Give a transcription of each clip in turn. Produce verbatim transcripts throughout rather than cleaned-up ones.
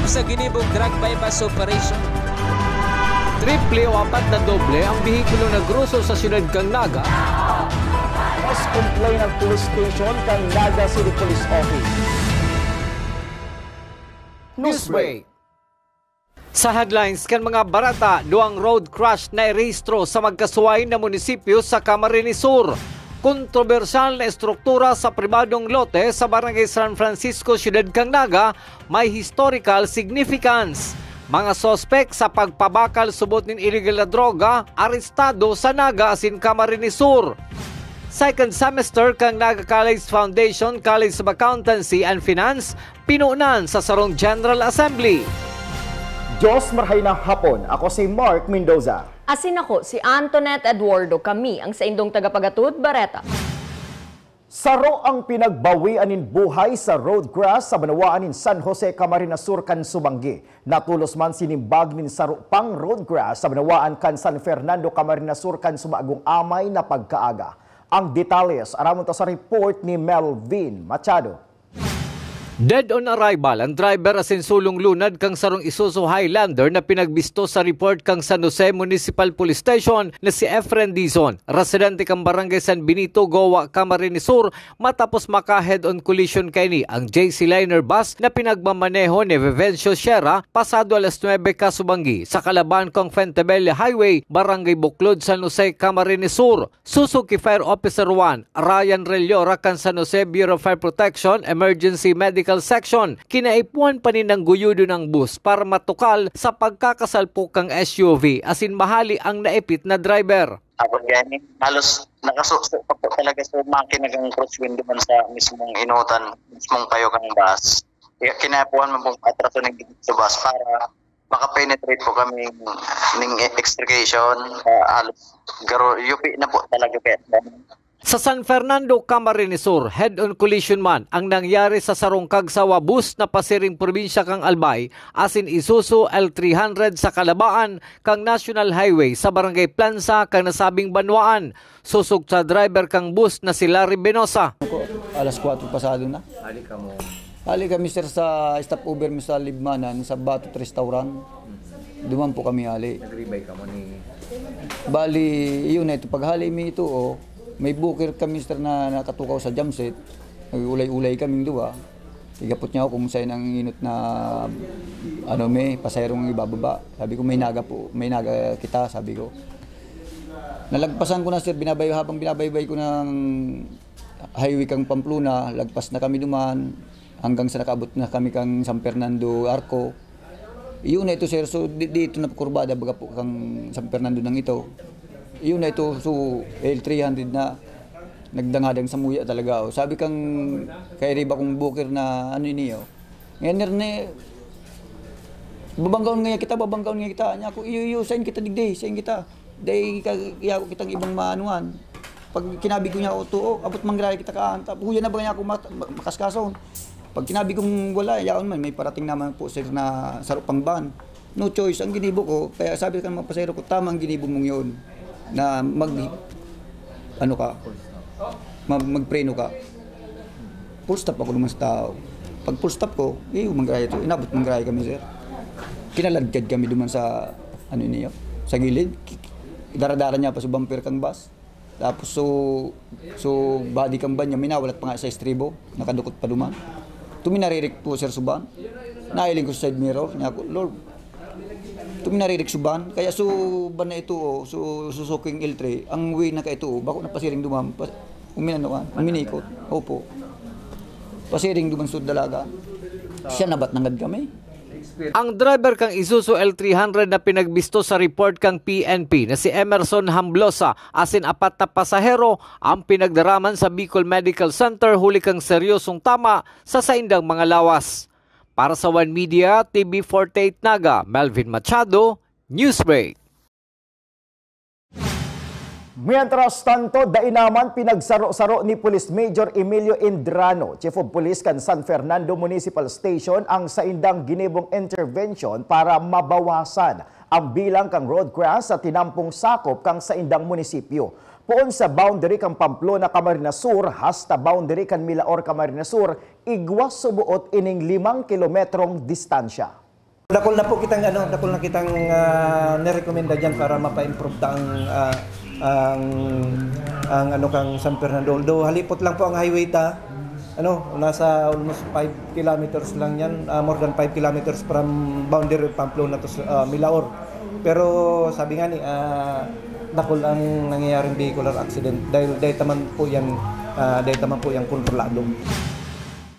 sa ginibong drug buy-bust operation. Triple o apat na doble ang behikulong nagruso sa siyudad kan Naga. Mas complain ang police station kan Naga City Police Office. Newsbreak. Sa headlines kan mga bareta, duwang road crash na irehistro sa magkasuhay na munisipyo sa Camarines Sur. Kontrobersyal na estruktura sa pribadong lote sa Barangay San Francisco, Siyudad kan Naga, may historical significance. Mga suspek sa pagpabakal subot nin iligal na droga, arestado sa Naga asin Camarines Sur. Second semester kan Naga College Foundation College of Accountancy and Finance pinunan sa sarong General Assembly. Diyos marhay na hapon. Ako si Mark Mendoza. Asin ako si Antoinette Eduardo. Kami ang saindong tagapagatod, Bareta. Saro ang pinagbawian nin buhay sa road crash sa banwaan nin San Jose, Camarines Sur kan Subangui. Natulos man sinimbag nin saro pang road crash sa banwaan kan San Fernando, Camarines Sur kan subagong amay na pagkaaga. Ang detalles, aramon ta sa report ni Melvin Machado. Dead on arrival ang driver asin sulong lunad kan sarong Isuzu Highlander na pinagbisto sa report kan San Jose Municipal Police Station na si Efren Dizon, residente kan Barangay San Benito, Goa, Camarines Sur, matapos maka-head-on collision kaini ang J C Liner bus na pinagmamaneho ni Vivencio Sierra pasado alas nuebe kasubanggi sa kalaban kan Fuentebella Highway, Barangay Buklod, San Jose, Camarines Sur. Susuki Fire Officer one, Ryan Reliora kan San Jose Bureau of Fire Protection Emergency Medical Section, kinaipuhan pa nin nangguyodon ang bus para matukal sa pagkakasalpok kan S U V asin mahali ang naipit na driver. Tapos gani, halos nakasuksok pa po talaga sa makina kan crosswind duman sa mismong inutan, mismong payo kan bus. Kaya kinaipuhan man pong atraso ng sa bus para maka-penetrate po kami ng extrication. Ah, halos garo, yupi na po talaga kaya. Sa San Fernando, Camarines Sur, head-on collision man ang nangyari sa sarong kagsawa bus na pasiring probinsya kan Albay asin Isuzu L three hundred sa kalabaan kan National Highway sa Barangay Plansa kan nasabing banwaan. Sosog sa driver kan bus na si Larry Benosa. Alas kwatro pasado na. Hali kamo? Hali kami, sir, sa stopover mi sa Libmanan, sa Batut Restaurant. Duman po kami hali. Nag-ribay kamo ni Bali, yun na ito. Paghali mi ito, oh, may booker kami, sir, na nakatukaw sa jamset. Nag-ulay-ulay kaming duwa. Igapot niya ako kung saan ang inot na, ano, may pasayro ang ibababa. Sabi ko, "May naga po, may naga kita," sabi ko. Nalagpasan ko na, sir, binabay-, habang binabaybay ko ng highway kang Pamplona, lagpas na kami duman, hanggang sa nakaabot na kami kang San Fernando Arco. Iyon na ito, sir. So, di, di ito na kurbada, baga po kang San Fernando nang ito. Iyon na ito, so, L three hundred na nagdangadang sa muya talaga, oh. Sabi kang kay Riba kong booker na, "Ano ini, oh?" Ngayon, Nerne, "Babanggaon nga kita, babanggaon nga kita." Niya ako, "Iyo, iyo, sain kita digdi, sain kita." Dai ka, iya ko kitang ibang maanuhan. Pag kinabi ko niya, "O, too, abot manggaray kita kaan." Tapos, huya na ba niya ako mat-, ma-, makaskason? Pag kinabi kong wala, yaon man, may parating naman po, sir, na saro pang van. No choice, ang ginibo ko, kaya sabi ka ng mga pasahero ko, "Tama ang ginibo mong yun, na mag-, ano ka, mag-, magpreno ka." Full stop ako naman sa tao. Pag full stop ko, eh, manggaray ito. Inabot manggaray kami, sir. Kinaladkad kami duman sa, ano niyo, sa gilid. Daradara niya pa sa bumper kang bus. Tapos, so, so, body kang van niya, minawalat pa nga sa estribo. Nakadukot pa duman. Tuminaririk po, sir, sa van. Nailing ko sa side mirror. Niya ako, "Lord, tuminaririk sa van." Kaya so, van na ito, oh, so, Suzuki L three, ang way na ka ito, oh, bako na pasiring duman. Pa, uminano ka, uminikot. Opo. Pasiring duman sa dalaga. Siya nabat nangad kami. Ang driver kang Isuzu L three hundred na pinagbisto sa report kang P N P na si Emerson Hamblosa asin apat na pasahero ang pinagdaraman sa Bicol Medical Center huli kang seryosong tama sa saindang mga lawas. Para sa One Media, T V forty-eight Naga, Melvin Machado, Newsbreak. Mientras tanto, dai naman pinagsaro-saro ni Police Major Emilio Indrano, Chief of Police kan San Fernando Municipal Station, ang saindang ginibong intervention para mabawasan ang bilang kan road crash sa tinampong sakop kan saindang munisipyo. Poon sa boundary kan Pamplona, Camarines Sur, hasta boundary kan Milaor, Camarines Sur, igwa suboot ining limang kilometrong distansya. Dakul na po kitang, ano, dakul na kitang, ah, nirekomenda diyan para mapa-improve ta ang, ah, ang, ang, ano, kang San Fernando. Although halipot lang po ang highway ta, ano, nasa almost five kilometers lang yan, ah, more than five kilometers from boundary of Pamplona to, ah, Milaor. Pero sabi nga ni, ah, dakul ang nangyayaring vehicular accident dahil, dahil taman po yan, ah, dahil taman po yan kontrolado.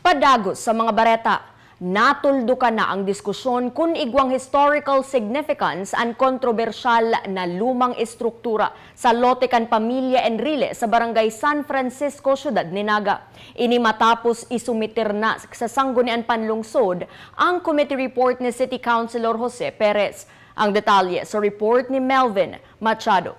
Padagos sa mga bareta. Natuldukan na ang diskusyon kun igwang historical significance an kontrobersyal na lumang estruktura sa lote kan pamilya Enrile sa Barangay San Francisco, Syudad ni Naga. Ini matapos isumiter na sa Sangguniang Panlungsod ang committee report ni City Councilor Jose Perez. Ang detalye sa report ni Melvin Machado.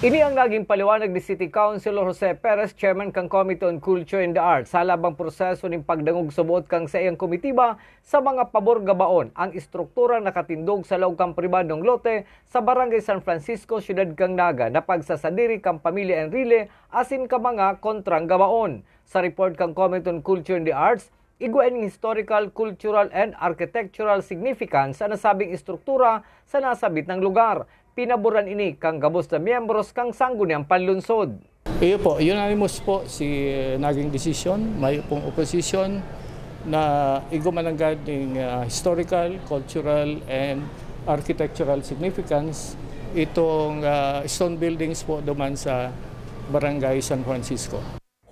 Ini ang naging paliwanag ni City Councilor Jose Perez, Chairman kan Committee on Culture and the Arts, sa halabang proseso nin pagdangog subot kan saiyang komitiba sa mga pabor gabaon. Ang estruktura nakatindog sa laog kan pribadong lote sa Barangay San Francisco, Syudad kan Naga, na pagsasadiri kan pamilya Enrile asin kan mga kontrang gabaon. Sa report kan Committee on Culture and the Arts, igwa ining historical, cultural, and architectural significance sa nasabing estruktura sa nasabit nang lugar. Pinaboran ini kan gabos na miyembros kan Sangguniang Panlungsod. Iyo po, unanimous po si, eh, naging desisyon, mayo pong opposition na igwa man nanggad ning, ah, historical, cultural, and architectural significance itong, ah, stone buildings po duman sa Barangay San Francisco.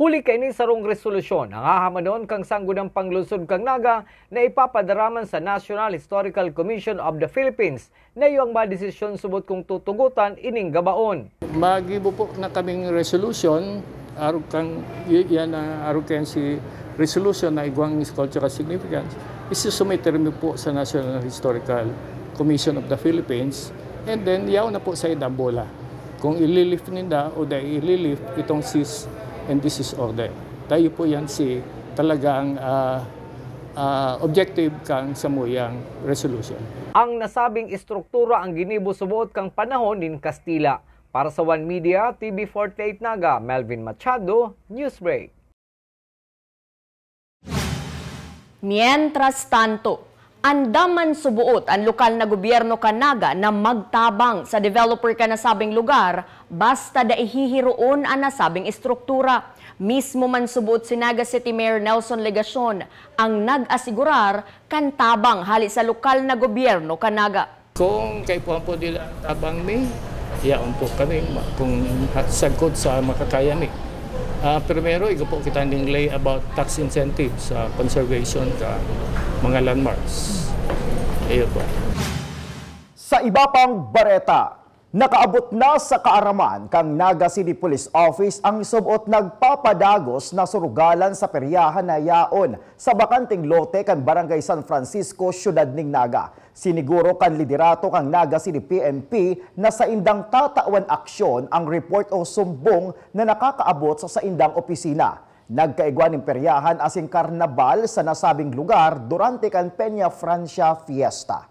Huli kaini, sarong resolusyon ang hahamanon kan Sangguniang Panlungsod kan Naga na ipapadaraman sa National Historical Commission of the Philippines na iyo ang madesisyon subot kung tutugotan ining gabaon. Magibo po na kaming resolution, arog kan, y-, yan ang arog kan si resolution na igwang cultural significance, isusumiter mi po sa National Historical Commission of the Philippines, and then yaon na po sa idang bola kung ililift ninda o dai ililift itong cease and desist order. Tayo po yan si talagang, ah, ah, objective kan samuyang resolution. Ang nasabing estruktura ang ginibo subot kan panahon nin Kastila. Para sa One Media, T V forty-eight Naga, Melvin Machado, Newsbreak. Mientras tanto, andam man suboot an lokal na gobyerno kan Naga na magtabang sa developer kan nasabing lugar, basta dai hihiroon an nasabing estruktura. Mismo man suboot si Naga City Mayor Nelson Legacion ang nag-asigurar kan tabang hali sa lokal na gobyerno kan Naga. Kung kaipuhan po nila ang tabang mi, yaon po kami ma-, kung ha-, sagkod sa makakaya mi. Ah, primero, igwa po kita ning lay about tax incentives sa conservation ka mga landmarks. Iyo po. Sa iba pang bareta, nakaabot na sa kaaraman kan Naga City Police Office ang subot nagpapadagos na surugalan sa peryahan na yaon sa bakanteng lote kan Barangay San Francisco, Siyudad nin Naga. Siniguro kan liderato kan Naga City P N P na saindang tatawan aksyon ang report o sumbong na nakakaabot sa saindang opisina. Nagkaigwa nin peryahan asin karnabal sa nasabing lugar durante kan Peña Francia Fiesta.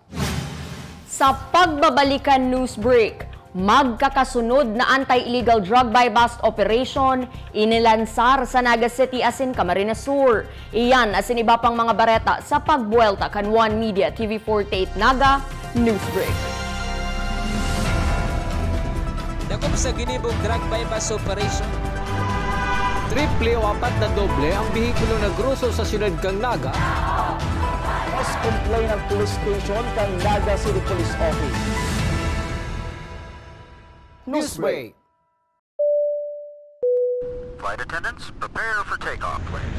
Sa pagbabalik kan news break, magkakasunod na anti-illegal drug buy-bust operation inilansar sa Naga City asin Camarines Sur. Iyan asin iba pang mga bareta sa pagbuwelta kan One Media T V forty-eight Naga News Break. Dakop sa ginibong drug buy-bust operation. Triple o apat na doble ang behikulo na groso sa siyudad kan Naga. Mas complain ang police station kan Naga City Police Office. Newsbreak. Flight attendants, prepare for takeoff, please.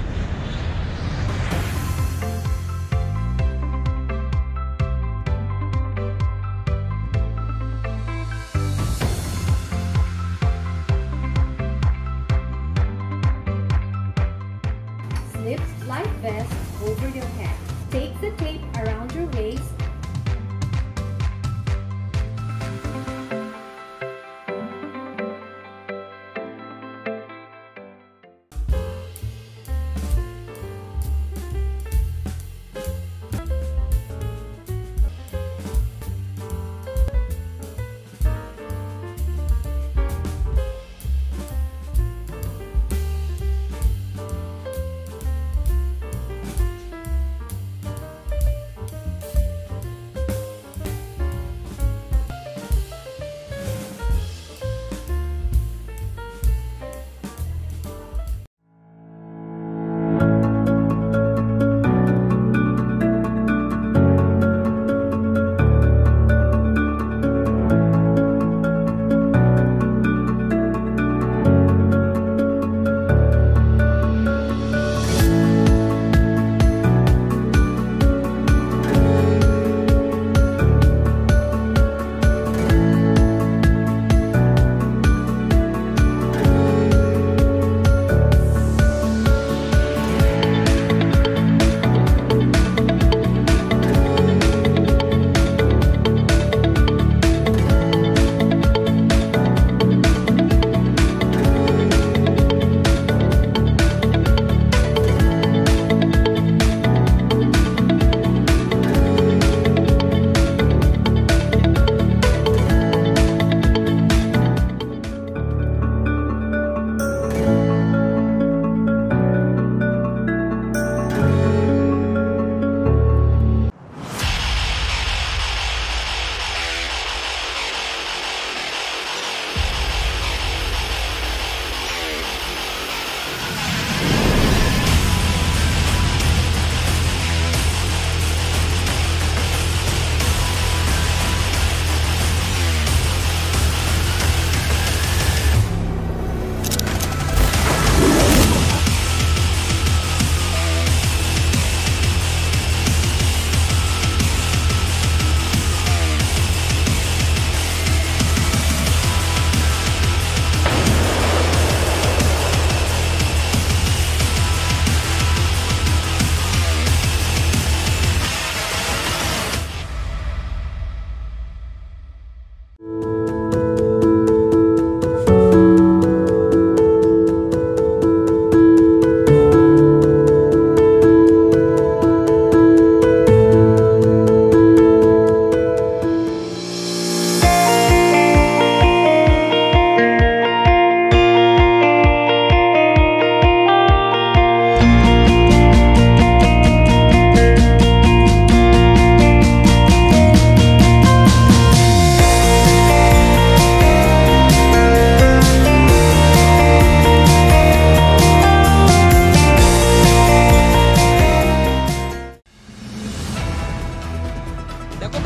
Slip life vest over your head. Take the tape around your waist.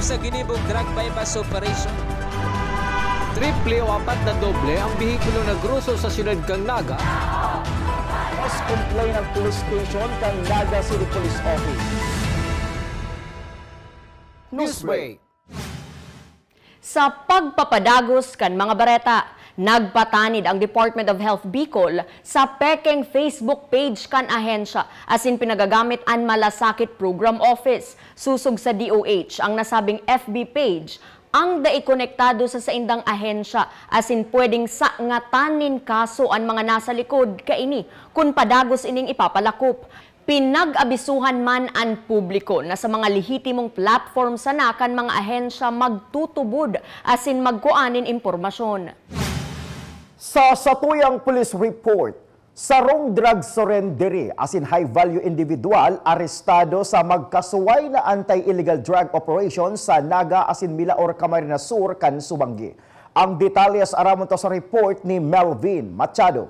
Sa ginibong drug buy-bust operation, triple o apat na doble ang behikulo na groso sa siyudad kan Naga. Mas complain ang police station kan Naga City Police Office. Newsbreak. Sa pagpapadagos kan mga bareta, nagpatanid ang Department of Health Bicol sa pekeng Facebook page kan ahensya asin pinagagamit an Malasakit Program Office. Susog sa D O H, ang nasabing F B page ang dai konektado sa saindang ahensya asin pwedeng sangatan nin kaso an mga nasa likod kaini kun padagos ining ipapalakop. Pinag-abisuhan man an publiko na sa mga lehitimong platform sana kan mga ahensya magtutubod asin magkua nin impormasyon. Sa satuyang police report, sarong drug surrenderee asin high-value individual arestado sa magkasuway na anti-illegal drug operation sa Naga asin Milaor, Camarines Sur kan Subangui. Ang detalye sa aramon ta sa report ni Melvin Machado.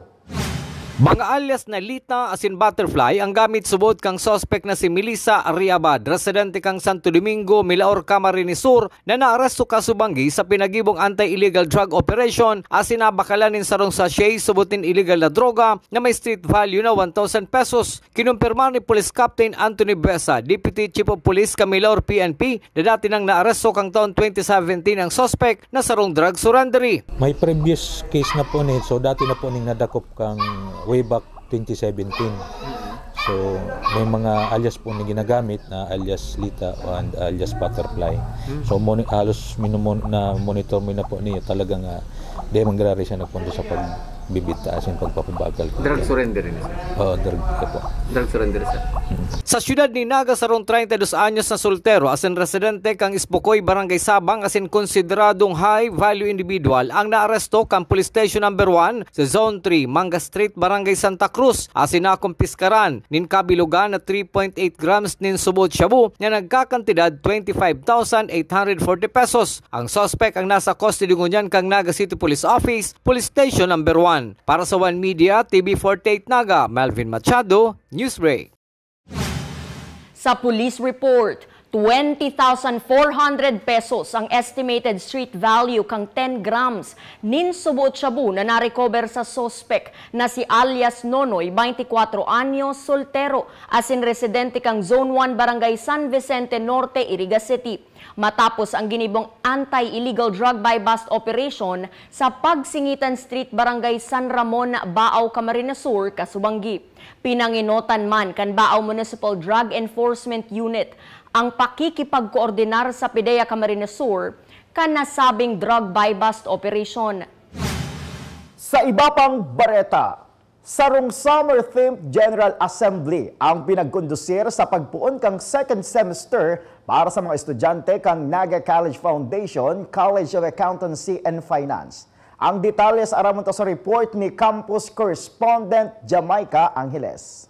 Mga alias na Lita asin Butterfly ang gamit subot kan suspek na si Melissa Riabad, residente kan Santo Domingo, Milaor, Camarines Sur, na naaresto kan Subangui sa pinagibong anti-illegal drug operation asin nabakalan nin sarong sachet subot nin illegal na droga na may street value na one thousand pesos. Kinumpirma ni Police Captain Anthony Buesa, Deputy Chief of Police kan Milaor P N P, na dati nang naaresto kan taon twenty seventeen ang suspek na sarong drug surrenderee. May previous case na po ni, so dati na po ning nadakop kang way back twenty seventeen. So may mga alias po ni ginagamit na alias Lita and alias Butterfly. So moni-, halos minumon-, na monitor mo na po niya talaga nga di mangyari siya nagpunta sa pagbibita asin pagpapabagal. Drug surrender rin, sir? Oo, drug, opo. Drug surrender, sir. Sa siyudad ni Naga, sarong treinta y dos anyos na soltero asin residente kan Isbucoy, Barangay Sabang, asin konsideradong high value individual ang naaresto kan Police Station Number One sa Zone three, Manga Street, Barangay Santa Cruz, asin nakumpiskaran nin kabilugan na three point eight grams nin subot shabu na nagkakantidad twenty-five thousand eight hundred forty pesos. Ang suspek ang nasa custody ngunyan kan Naga City Police Office, Police Station Number One. Para sa One Media, T V forty-eight Naga, Melvin Machado, Newsbreak. Sa police report, twenty thousand four hundred pesos ang estimated street value kan ten grams nin subot shabu na narecover sa suspek na si alias Nonoy, twenty-four anyos, soltero, asin residente kan Zone one, Barangay San Vicente Norte, Iriga City. Matapos ang ginibong anti-illegal drug buy-bust operation sa Pagsingitan Street, Barangay San Ramon, Baao, Camarines Sur, Casubangui. Pinangenotan man kan Baao Municipal Drug Enforcement Unit ang pakikipagkoordinar sa PDEA Camarines Sur kan nasabing drug buy-bust operation. Sa iba pang bareta, sarong summer-themed General Assembly ang pinagkondusir sa pagpoon kan second semester para sa mga estudyante kan Naga College Foundation, College of Accountancy and Finance. Ang detalye sa aramon ta sa report ni Campus Correspondent Jamaica Angeles.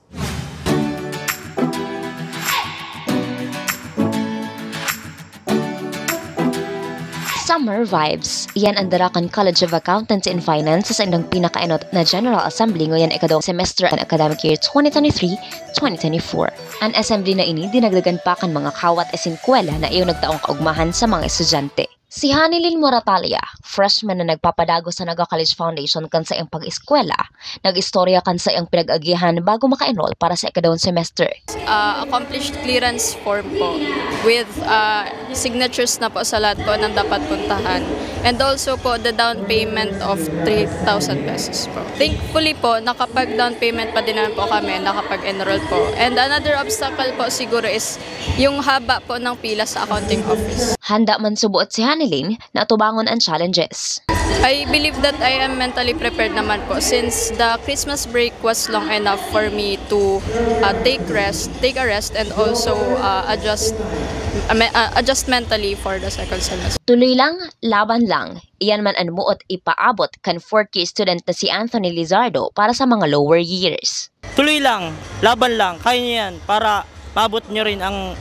Summer vibes. Iyan ang dara kan College of Accountancy and Finance sa saindang pinakaenot na General Assembly ngayon, ikadong semestre ng academic year twenty twenty-three, twenty twenty-four. Ang assembly na ini dinagdagan pa kan mga kawat asin kwela na iyo nagtaong kaugmahan sa mga estudyante. Si Hanilin Moratalia, freshman na nagpapadagos sa Naga College Foundation kan saiyang pag-eskwela, nag-istorya kan saiyang pinag-agihan bago maka-enroll para sa ikadawang semester. Ah, accomplished clearance form po with, ah, signatures na po sa lahat po ng dapat puntahan. And also po, the down payment of three thousand pesos po. Thankfully po, nakapag-down payment pa din naman po kami, nakapag-enroll po. And another obstacle po siguro is yung haba po ng pila sa accounting office. Handa man subuot si Hanilin na atubangon ang challenges. I believe that I am mentally prepared naman po since the Christmas break was long enough for me to, uh, take rest, take a rest, and also, uh, adjust, uh, me-, uh, adjust mentally for the second semester. Tuloy lang, laban lang. Iyan man an muot ipaabot kan fourth year student na si Anthony Lizardo para sa mga lower years. Tuloy lang, laban lang, kaya niyo yan para maabot niyo rin ang,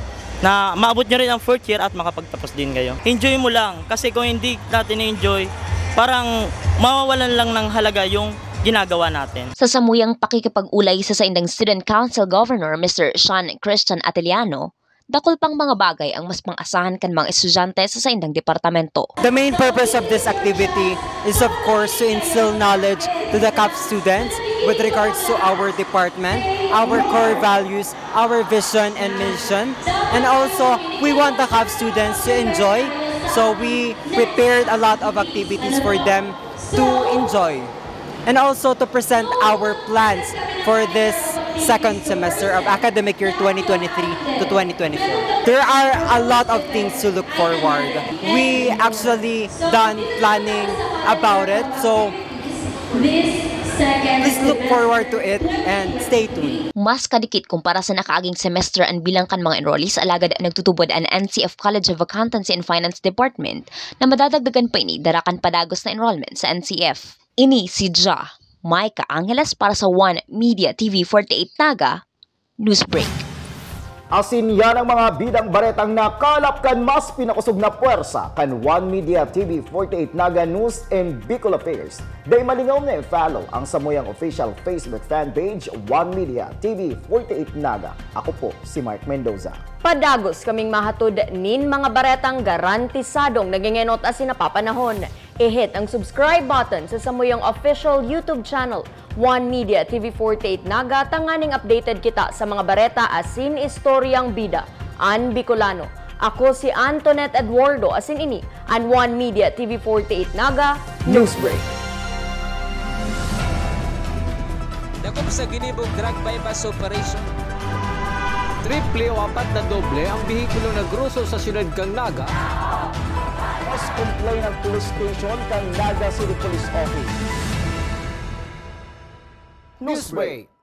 na maabot niyo rin ang fourth year at makapagtapos din kayo. Enjoy mo lang, kasi kung hindi natin enjoy, parang mawawalan lang ng halaga yung ginagawa natin. Sa samuyang pakikipag-ulay sa saindang Student Council Governor, Mister Sean Christian Atiliano, Dakul pang mga bagay ang mas maasahan kan mga estudyante sa saindang departamento. The main purpose of this activity is, of course, to instill knowledge to the CAF students with regards to our department, our core values, our vision and mission. And also, we want the CAF students to enjoy. So we prepared a lot of activities for them to enjoy. And also to present our plans for this second semester of academic year twenty twenty-three to twenty twenty-four. There are a lot of things to look forward. We actually done planning about it. So please look forward to it and stay tuned. Mas kadikit kumpara sa nakaaging semester an bilang kan mga enrollees, alagad nagtutubod an N C F College of Accountancy and Finance Department na madadagdagan pa ini dara kan padagos na enrollment sa N C F. Ini si Ja Micah Angeles para sa One Media T V forty-eight Naga Newsbreak. Asin yan ang mga bidang baretang nakalap kan mas pinakosog na pwersa kan One Media T V forty-eight Naga News and Bicol Affairs. Dai malingaw na i-follow ang samuyang official Facebook fan page, One Media T V forty-eight Naga. Ako po si Mark Mendoza. Padagos kaming mahatod nin mga baretang garantisadong nagengenot asin napapanahon. I-hit ang subscribe button sa samuyang official YouTube channel, One Media T V forty-eight Naga, tanganing updated kita sa mga bareta asin istoryang bida an Bicolano. Ako si Antoinette Eduardo, asin ini an One Media T V forty-eight Naga Newsbreak. Dakop sa ginibong drug buy-bust operation. Triple o apat na doble ang behikulo na groso sa siyudad kan Naga. Mas comply ng police station kan Naga City Police Office. Newsbreak.